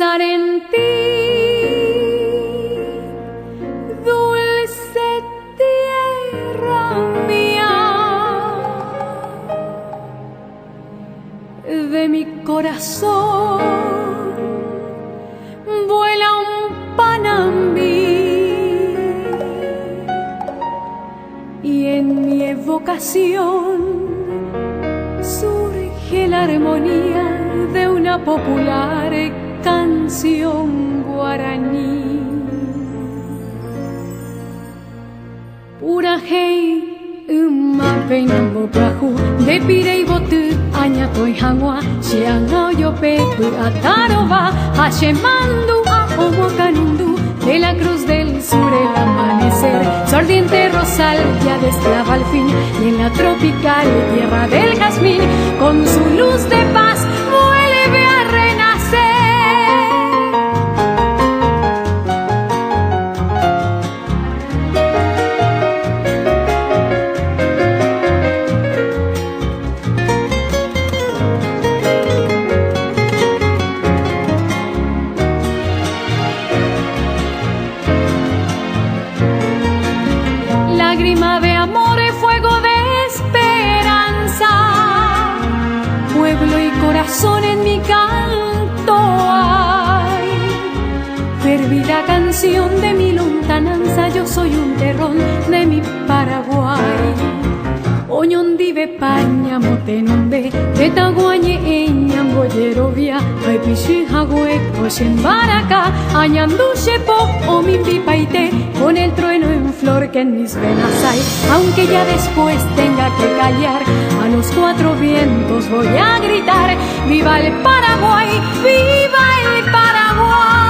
Pensar en ti, dulce tierra mía, de mi corazón vuela un panambí y en mi evocación surge la armonía de una popular canción guaraní. Purahéi yma péina mbopyahu nde pire yvoty añatõi hag̃ua che ág̃a ojope py'atarova ha che mandu'a omoakãnundu de la Cruz del Sur el amanecer sordiente rosal ya desclava al fin y en la tropical tierra del jazmín con su luz de paz vuelve a renacer. Lágrima de amor y fuego de esperanza, pueblo y corazón en mi canto hay. Fervida canción de mi lontananza, yo soy un terrón de mi Paraguay. Oñondivepa ñamotenonde, tetãygua ñe'ẽ ñambojerovia, aipichy hague ko che mbaraka, añandu che po omimbipaite, con el trueno en flor que en mis venas hay, aunque ya después tenga que callar, a los cuatro vientos voy a gritar, ¡Viva el Paraguay! ¡Viva el Paraguay!